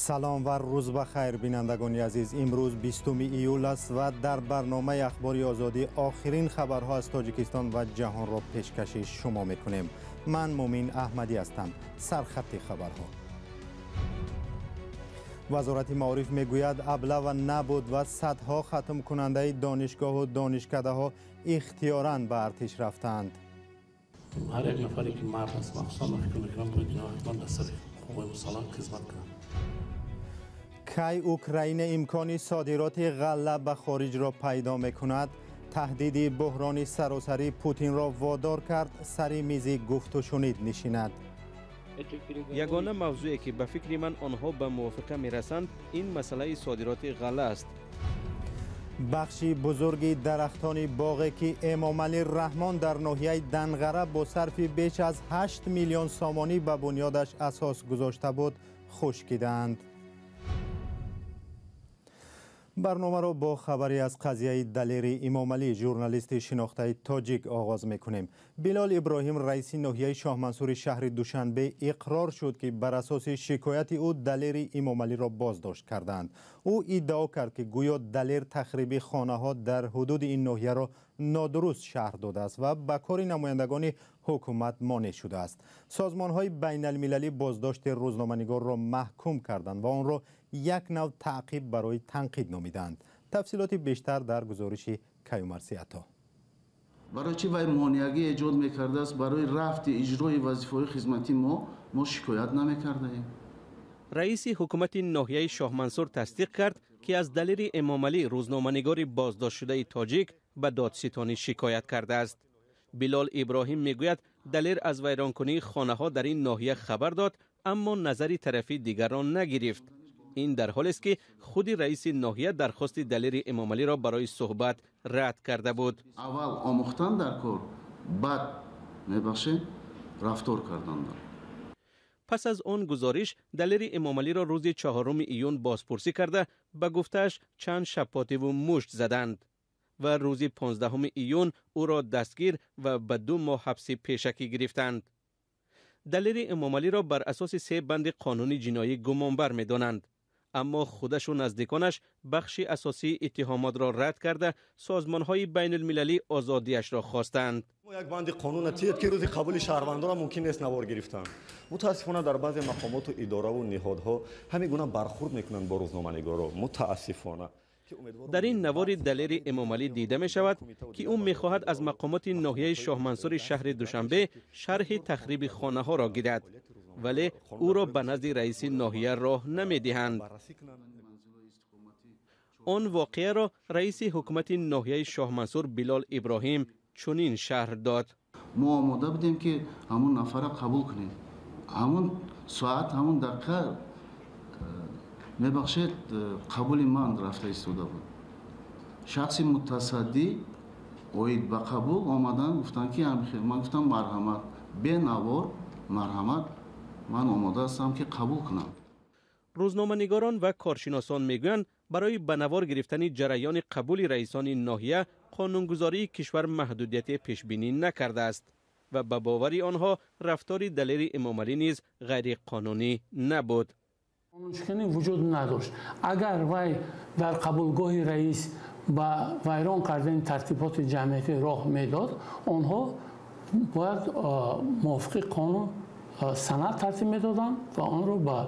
Салом ва рӯз ба хайр, бинандагони азиз. Имрӯз 20 июл аст ва дар барномаи Ахбори Озодӣ охирин хабарҳо аз Тоҷикистон ва ҷаҳонро пешкаши шумо мекунем. Ман Мумин Аҳмадӣ ҳастам. Сархати хабарҳо. Вазорати маориф мегӯяд, аблава набуд ва садҳо хатмкунандаи донишгоҳу донишкадаҳо ихтиёран ба артиш рафтаанд. Ҳар як нафаре ки мард аст, махсусан ман фикр мекунам, бояд инҳо ҳатман дар сафи қувваи мусаллаҳ хизмат кунанд. Кай Украина имкони содироти ғалла ба хориҷро пайдо мекунад? Таҳдиди буҳрони саросарӣ Путинро водор кард сари мизи гуфтушунид нишинад. Ягона мавзӯе ки ба фикри ман онҳо ба мувофиқа мерасанд, ин масъалаи содироти ғалла аст. Бахши бузурги дарахтони боғе ки Эмомалӣ Раҳмон дар ноҳияи Данғара бо сарфи беш аз 8 миллион сомонӣ ба бунёдаш асос гузошта буд, хушкидаанд. Барномаро бо хабаре аз қазияи Далери Имомалӣ, журналисти шинохтаи тоҷик, оғоз мекунем. Билол Иброҳим, раиси ноҳияи Шоҳмансури шаҳри Душанбе, иқрор шуд, ки бар асоси шикояти ӯ Далери Имомалиро боздошт кардаанд. Ӯ иддао кард, ки гӯё Далер тахриби хонаҳо дар ҳудуди ин ноҳияро нодуруст шарҳ додааст ва ба кори намояндагони ҳукумат монеъ шудааст. Созмонҳои байналмилалӣ боздошти рӯзноманигорро маҳкум карданд ва онро як нав таъқиб барои танқид номиданд. Тафсилоти бештар дар гузориши Каюмарси Ато. Барои чӣ вай монеагӣ эҷод мекардааст барои рафти иҷрои вазифаҳои хизматии мо шикоят намекардаем. Раиси ҳукумати ноҳияи Шоҳмансур тасдиқ кард, ки аз Далери Эмомалӣ, рӯзноманигори боздоштшудаи тоҷик, ба додситонӣ шикоят кардааст. Билол Иброҳим мегӯяд, Далер аз вайронкунии хонаҳо дар ин ноҳия хабар дод, аммо назари тарафи дигарро нагирифт. Ин дар ҳолест, ки худи раиси ноҳия дархости Далери Эмомалиро барои суҳбат рад карда буд. Аввал омӯхтан дар кор, баъд, мебахшед, рафтор кардан дар. Пас аз он гузориш, Далери Эмомалиро рӯзи 4 июн бозпурсӣ карда, ба гуфтааш чанд шапотиву мушт заданд ва рӯзи 15 июн ӯро дастгир ва ба 2 моҳ ҳабси пешакӣ гирифтанд. Далери Эмомалиро бар асоси 3 банди қонуни ҷиноӣ гумонбар медонанд, аммо худашу наздиконаш бахши асосии иттиҳомотро рад карда, созмонҳои байналмилалӣ озодиашро хостанд. Як банди қонун тиед, ки рӯзи қабули шаҳрвандонро мумкин нест навор гирифтан. Мутаассифона, дар баъзе мақомоту идораву ниҳодҳо ҳамин гуна бархурд мекунанд бо рӯзноманигоро, мутаассифона. Дар ин навори Далери Эмомалӣ дида мешавад, ки ӯ мехоҳад аз мақомоти ноҳияи Шоҳмансури шаҳри Душанбе шарҳи тахриби хонаҳоро гирад, вале ӯро ба назди раиси ноҳия роҳ намедиҳанд. Он воқеаро раиси ҳукумати ноҳияи Шоҳмансур Билол Иброҳим чунин шарҳ дод. Мо омода будем, ки ҳамун нафарро қабул кунем. Ҳамун соат, ҳамун дақиқа, мебахшед, қабули ман рафта истода буд. Шахси мутасаддӣ оид ба қабул омадан, гуфтанд, ки ман гуфтам: марҳамат, бенавор, марҳамат, ман омода ҳастам, ки қабул кунам. Рӯзноманигорон ва коршиносон мегӯянд, барои ба навор гирифтани ҷараёни қабули раисони ноҳия қонунгузории кишвар маҳдудияте пешбинӣ накардааст ва ба бовари онҳо рафтори Далери Эмомалӣ низ ғайриқонунӣ набуд. Қонуншиканӣ вуҷуд надошт. Агар вай дар қабулгоҳи раис ба вайрон кардани тартиботи ҷамъиятӣ роҳ медод, онҳо бояд мувофиқи қонун санад тартиб медоданд ва онро ба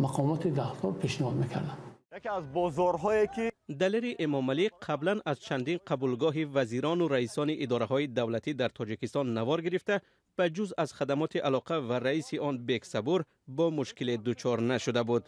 мақомоти дахлдор пешниҳод мекарданд. Яке аз бозорҳое ки Далери Эмомалӣ қаблан аз чандин қабулгоҳи вазирону раисони идораҳои давлатӣ дар Тоҷикистон навор гирифта, ба ҷуз аз хадамоти алоқа ва раиси он Бексабур бо мушкиле дучор нашуда буд.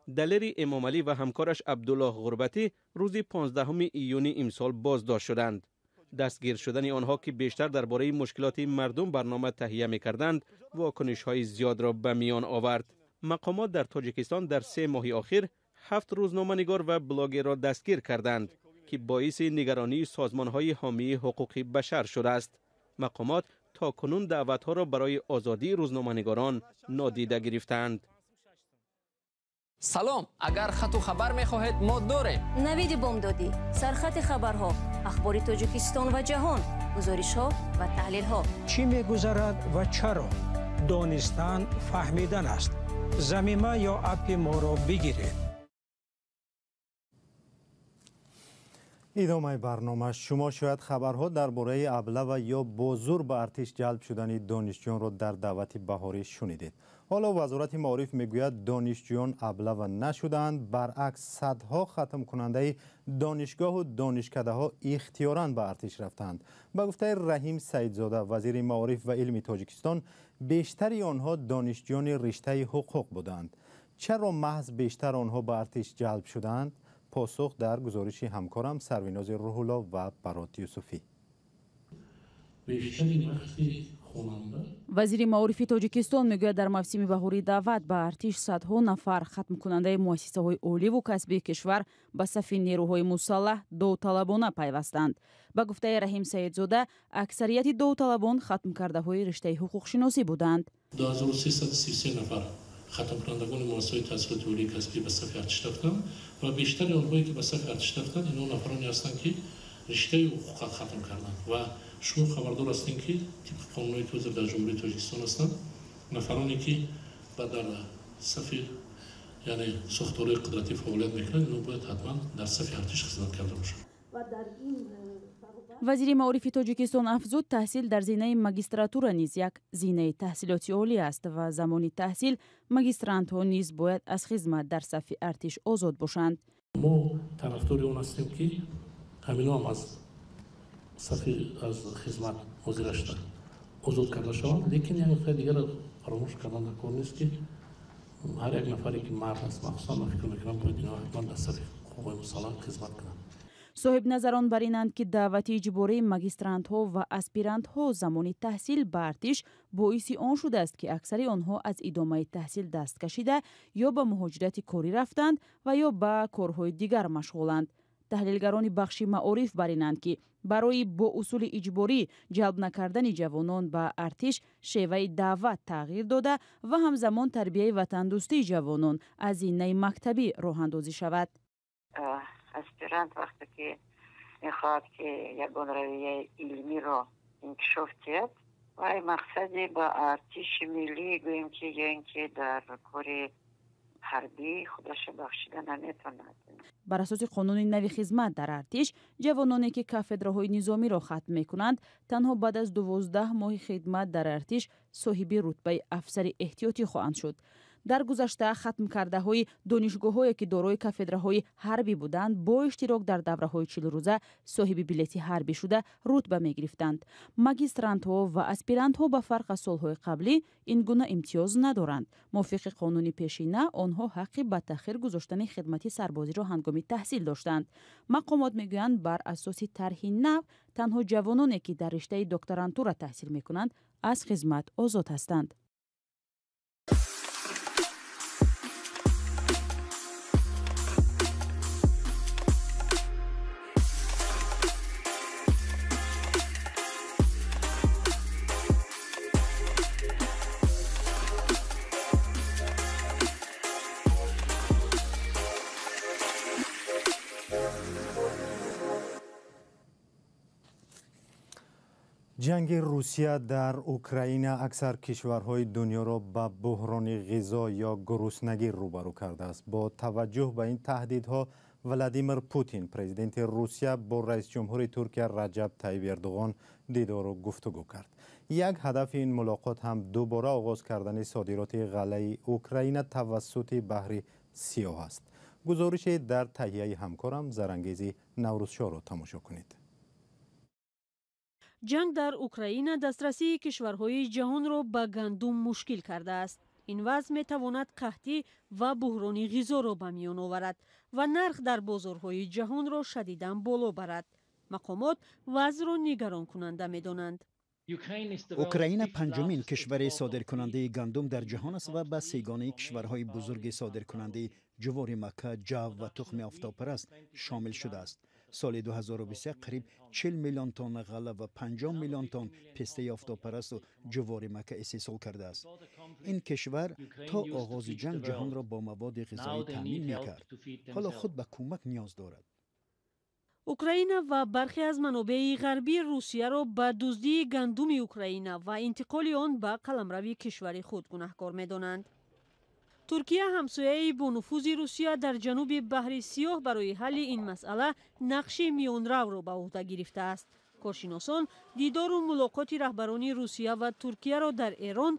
Далери Эмомалӣ ва ҳамкораш Абдуллоҳ Ғурбатӣ рӯзи 15 июни имсол боздошт шуданд. Дастгир шудани онҳо, ки бештар дар бораи мушкилоти мардум барнома таҳия мекарданд, вокунишҳои зиёдро ба миён овард. Мақомот дар Тоҷикистон дар 3 моҳи охир 7 рӯзноманигор ва блогерро дастгир карданд, ки боиси нигаронии созмонҳои ҳомии ҳуқуқи башар шудааст. Мақомот то кунун даъватҳоро барои озодии рӯзноманигорон нодида гирифтаанд. Салом, агар хату хабар мехоҳед, мо дорем. Навиди бомдодӣ, сархати хабарҳо, ахбори Тоҷикистон ва ҷаҳон, гузоришҳо ва таҳлилҳо. Чӣ мегузарад ва чаро? Донистан фаҳмидан аст. Замима ё аппи моро бигиред. Идомаи барнома. Шумо шояд хабарҳо дар бораи аблава ё бо зур ба артиш ҷалб шудани донишҷӯёнро дар даъвати баҳорӣ шунидед. Ҳоло Вазорати маориф мегӯяд, донишҷӯён аблава нашудаанд, баръакс садҳо хатмкунандаи донишгоҳу донишкадаҳо ихтиёран ба артиш рафтаанд. Ба гуфтаи Раҳим Саидзода, вазири маориф ва илми Тоҷикистон, бештари онҳо донишҷӯёни риштаи ҳуқуқ буданд. Чаро маҳз бештар онҳо ба артиш ҷалб шудаанд? Посух дар гузориши ҳамкорам Сарвинози Рӯҳулло ва Барот Юсуфӣ. Вазири маорифи Тоҷикистон мегӯяд, дар мавсими баҳории даъват ба артиш садҳо нафар хатмкунандаи муассисаҳои оливу касбии кишвар ба сафи нерӯҳои мусаллаҳ довталабона пайвастанд. Ба гуфтаи Раҳим Саидзода, аксарияти довталабон хатмкардаҳои риштаи ҳуқуқшиносӣ буданд. 2333 нафар хатмкунандагони муассисаҳои таҳсилоти олии касбӣ ба сафи артиш рафтанд ва бештари онҳое ки ба сафи артиш рафтанд, инҳо нафароне ҳастанд, ки риштаи ҳуқуқро хатм карданд. Ва шумо хабардор ҳастем, ки тибқи қонунҳое ки ҳозир дар Ҷумҳурии Тоҷикистон ҳастанд, нафароне ки ба дар сафи, яъне сохторҳои қудратӣ фаъолият мекунанд, инҳо бояд ҳатман дар сафи артиш хизмат карда бошанд. Вазири маорифи Тоҷикистон афзуд, таҳсил дар зинаи магистратура низ як зинаи таҳсилоти олӣ аст ва замони таҳсил магистрантҳо низ бояд аз хизмат дар сафи артиш озод бошанд. Мо тарафдори он ҳастем, ки ҳамино ҳам аз сафи аз хизмат ҳозира шуда озод карда шаванд, лекин як нуктаи дигарро фаромӯш кардан дар кор нест, ки ҳар як нафаре ки мард аст, махсусан ман фикр мекунам, бояд инҳо ҳатман дар сафи ҳуқуқҳои мусаллаҳ хизмат кунанд. Соҳибназарон бар инанд, ки даъвати иҷбории магистрантҳо ва аспирантҳо замони таҳсил ба артиш боиси он шудааст, ки аксари онҳо аз идомаи таҳсил даст кашида ё ба муҳоҷирати корӣ рафтанд ва ё ба корҳои дигар машғуланд. Таҳлилгарони бахши маориф бар инанд, ки барои бо усули иҷборӣ ҷалб накардани ҷавонон ба артиш шеваи даъват тағйир дода ва ҳамзамон тарбияи ватандӯстии ҷавонон аз зинаи мактабӣ роҳандозӣ шавад. Аспирант вақте ки мехоҳад, ки ягон равияи илмиро инкишоф диҳад, вай мақсади ба артиши миллӣ, гӯем ки, ё ин ки дар кори ҳарбӣ худаша бахшида наметавонад. Бар асоси қонуни нави хизмат дар артиш, ҷавононе ки кафедраҳои низомиро хатм мекунанд, танҳо баъд аз 12 моҳи хидмат дар артиш соҳиби рутбаи афсари эҳтиётӣ хоҳанд шуд. Дар гузашта хатмкардаҳои донишгоҳҳое, ки дорои кафедраҳои ҳарбӣ буданд, бо иштирок дар давраҳои 40-рӯза соҳиби билети ҳарбӣ шуда рутба мегирифтанд. Магистрантҳо ва аспирантҳо ба фарқ аз солҳои қаблӣ ин гуна имтиёз надоранд. Мувофиқи қонуни пешина, онҳо ҳаққи ба таъхир гузоштани хидмати сарбозиро ҳангоми таҳсил доштанд. Мақомот мегӯянд, бар асоси тарҳи нав танҳо ҷавононе, ки дар риштаи докторантура таҳсил мекунанд, аз хизмат озод ҳастанд. Ҷанги Русия дар Украина аксар кишварҳои дунёро ба буҳрони ғизо ё гуруснагӣ рӯбарӯ кардааст. Бо таваҷҷӯҳ ба ин таҳдидҳо, Владимир Путин, президенти Русия, бо раисҷумҳури Туркия Раҷаб Тайиб Эрдуғон дидору гуфтугӯ кард. Як ҳадафи ин мулоқот ҳам дубора оғоз кардани содироти ғаллаи Украина тавассути Баҳри Сиёҳ аст. Гузорише дар таҳияи ҳамкорам Зарангези Наврӯзшоҳро тамошо кунед. Ҷанг дар Украина дастрасии кишварҳои ҷаҳонро ба гандум мушкил кардааст. Ин вазъ метавонад қаҳтӣ ва буҳрони ғизоро ба миён оварад ва нарх дар бозорҳои ҷаҳонро шадидан боло барад. Мақомот вазъро нигаронкунанда медонанд. Украина панҷумин кишвари содиркунандаи гандум дар ҷаҳон аст ва ба сегонаи кишварҳои бузурги содиркунандаи ҷувори мака, ҷав ва тухми офтобпараст шомил шудааст. Соли 2021 қариб 40 миллион тонна ғалла ва 50 миллион тонн пестаи офтобпарасту ҷувори мака истеҳсол кардааст. Ин кишвар то оғози ҷанг ҷаҳонро бо маводи ғизоӣ таъмин мекард. Ҳоло худ ба кӯмак ниёз дорад. Украина ва бархе аз манобеи ғарбӣ Русияро ба дуздии гандуми Украина ва интиқоли он ба қаламрави кишвари худ гунаҳкор медонанд. Туркия, ҳамсояи бонуфузи Русия дар ҷануби Баҳри Сиёҳ, барои ҳалли ин масъала нақши миёнравро ба уҳда гирифтааст. Коршиносон дидору мулоқоти раҳбарони Русия ва Туркияро дар Эрон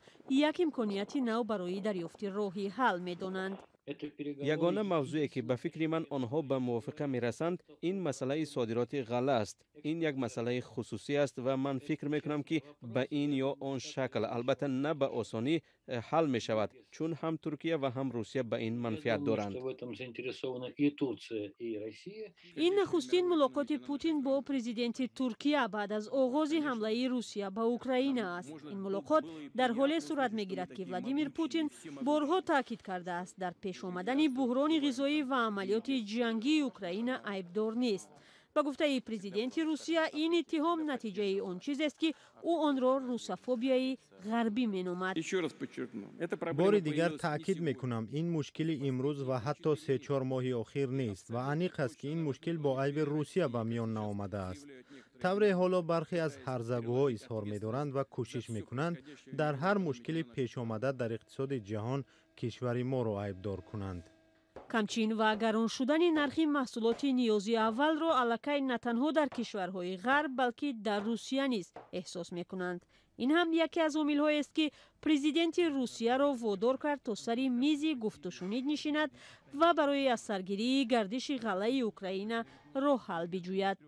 як имконияти нав барои дарёфти роҳи ҳал медонанд. Ягона мавзӯе ки ба фикри ман онҳо ба мувофиқа мерасанд, ин масъалаи содироти ғалла аст. Ин як масъалаи хусусӣ аст ва ман фикр мекунам, ки ба ин ё он шакл, албатта на ба осонӣ, ҳал мешавад, чун ҳам Туркия ва ҳам Русия ба ин манфиат доранд. Ин нахустин мулоқоти Путин бо президенти Туркия баъд аз оғози ҳамлаи Русия ба Украина аст. Ин мулоқот дар ҳоле сурат мегирад, ки Владимир Путин борҳо таъкид кардааст, дар пеш омадани буҳрони ғизоӣ ва амалиёти ҷангии Украина айбдор нест. Ба гуфтаи президенти Русия, ин иттиҳом натиҷаи он чизест, ки ӯ онро русофобияи ғарбӣ меномад. Бори дигар таъкид мекунам, ин мушкили имрӯз ва ҳатто 3-4 моҳи охир нест ва аниқ аст, ки ин мушкил бо айби Русия ба миён наомадааст. Тавре ҳоло бархе аз ҳарзагӯҳо изҳор медоранд ва кӯшиш мекунанд дар ҳар мушкили пешомада дар иқтисоди ҷаҳон кишвари моро айбдор кунанд. Камчин ва гарон шудани нархи маҳсулоти ниёзи аввалро аллакай на танҳо дар кишварҳои ғарб, балки дар Русия низ эҳсос мекунанд. Ин ҳам яке аз омилҳоест, ки президенти Русияро водор кард, то сари мизи гуфтушунид нишинад ва барои аз саргирии гардиши ғаллаи Украина роҳ ҳал биҷӯяд.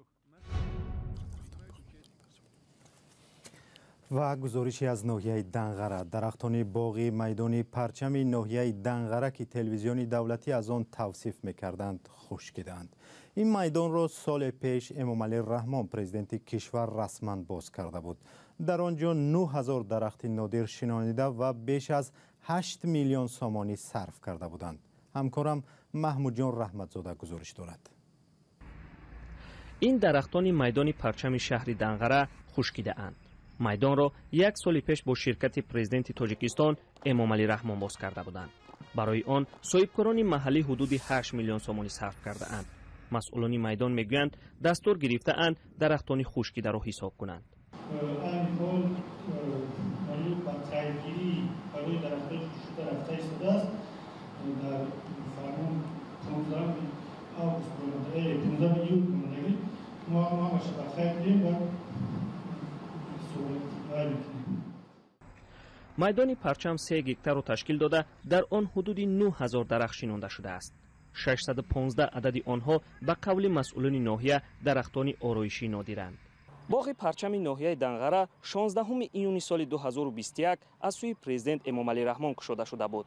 Ва гузорише аз ноҳияи Данғара. Дарахтони боғи майдони парчами ноҳияи Данғара, ки телевизиони давлатӣ аз он тавсиф мекарданд, хушкиданд. Ин майдонро соли пеш Эмомалӣ Раҳмон, президенти кишвар, расман боз карда буд. Дар он ҷо 9000 дарахти нодир шинонида ва беш аз 8 миллион сомонӣ сарф карда буданд. Ҳамкорам Маҳмудҷон Раҳматзода гузориш дорад. Ин дарахтони майдони парчами шаҳри Данғара хушкидаанд. Майдонро як соли пеш бо ширкати президенти Тоҷикистон Эмомалӣ Раҳмон боз карда буданд. Барои он соҳибкорони маҳаллӣ ҳудуди 8 миллион сомонӣ сарф кардаанд. Масъулони майдон мегӯянд, дастур гирифтаанд дарахтони хушкидаро ҳисоб кунанд. Айни ҳол ба қайдгирӣ барои дарахтони хушкшуда рафта истодааст. Дар фармон 15 август, 15 июл омадагӣ, мо ҳамаша ба қайд гирем ва Майдони парчам 3 гектарро ташкил дода, дар он ҳудуди 9000 дарахт шинонда шудааст. 615 адади онҳо, ба қавли масъулони ноҳия, дарахтони ороишӣ нодиранд. Боғи парчами ноҳияи Данғара 16 июни соли 2021 аз сӯи президент Эмомалӣ Раҳмон кушода шуда буд.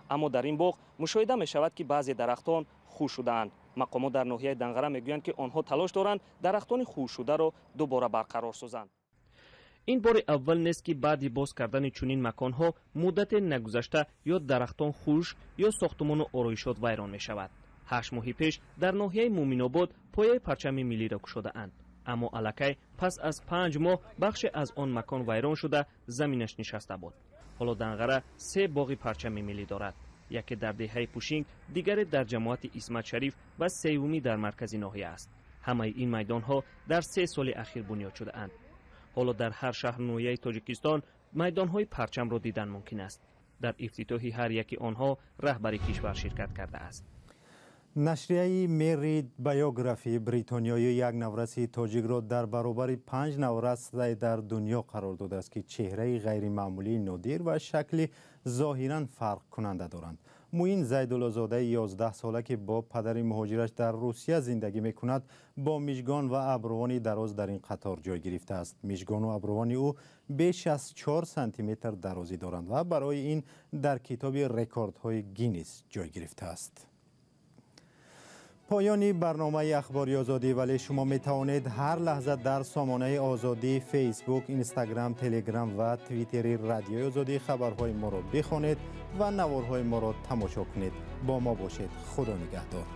Аммо дар ин боғ мушоҳида мешавад, ки баъзе дарахтон хушк шудаанд. Мақомот дар ноҳияи Данғара мегӯянд, ки онҳо талош доранд дарахтони хушкшударо дубора барқарор созанд. Ин бори аввал нест, ки баъди боз кардани чунин маконҳо муддате нагузашта ё дарахтон хушк, ё сохтумону ороишот вайрон мешавад. 8 моҳи пеш дар ноҳияи Муъминобод пояи парчами миллиро кушодаанд, аммо аллакай пас аз 5 моҳ бахше аз он макон вайрон шуда, заминаш нишаста буд. Ҳоло Данғара се боғи парчами миллӣ дорад: яке дар деҳаи Пушинг, дигаре дар ҷамоати Исмат Шариф ва сеюмӣ дар маркази ноҳия аст. Ҳамаи ин майдонҳо дар 3 соли ахир бунёд шудаанд. Ҳоло дар ҳар шаҳру ноҳияи Тоҷикистон майдонҳои парчамро дидан мумкин аст. Дар ифтитоҳи ҳар яки онҳо раҳбари кишвар ширкат кардааст. Нашрияи Мерит биографии бритониёӣ як навраси тоҷикро дар баробари 5 наврас дар дунё қарор додааст, ки чеҳраи ғайримаъмулии нодир ва шакли зоҳиран фарқкунанда доранд. Муин Зайдуллозодаи 11сола, ки бо падари муҳоҷираш дар Русия зиндагӣ мекунад, бо мижгон ва абрувони дароз дар ин қатор ҷой гирифтааст. Мижгону абрувони ӯ беш аз 4 сантиметр дарозӣ доранд ва барои ин дар китоби рекордҳои Гиннес ҷой гирифтааст. Поёни барномаи Ахбори Озодӣ, вале шумо метавонед ҳар лаҳза дар сомонаи Озодӣ, Фейсбук, Инстаграм, Телеграм ва Твиттери Радиои Озодӣ хабарҳои моро бихонед ва наворҳои моро тамошо кунед. Бо мо бошед. Худо нигаҳдор.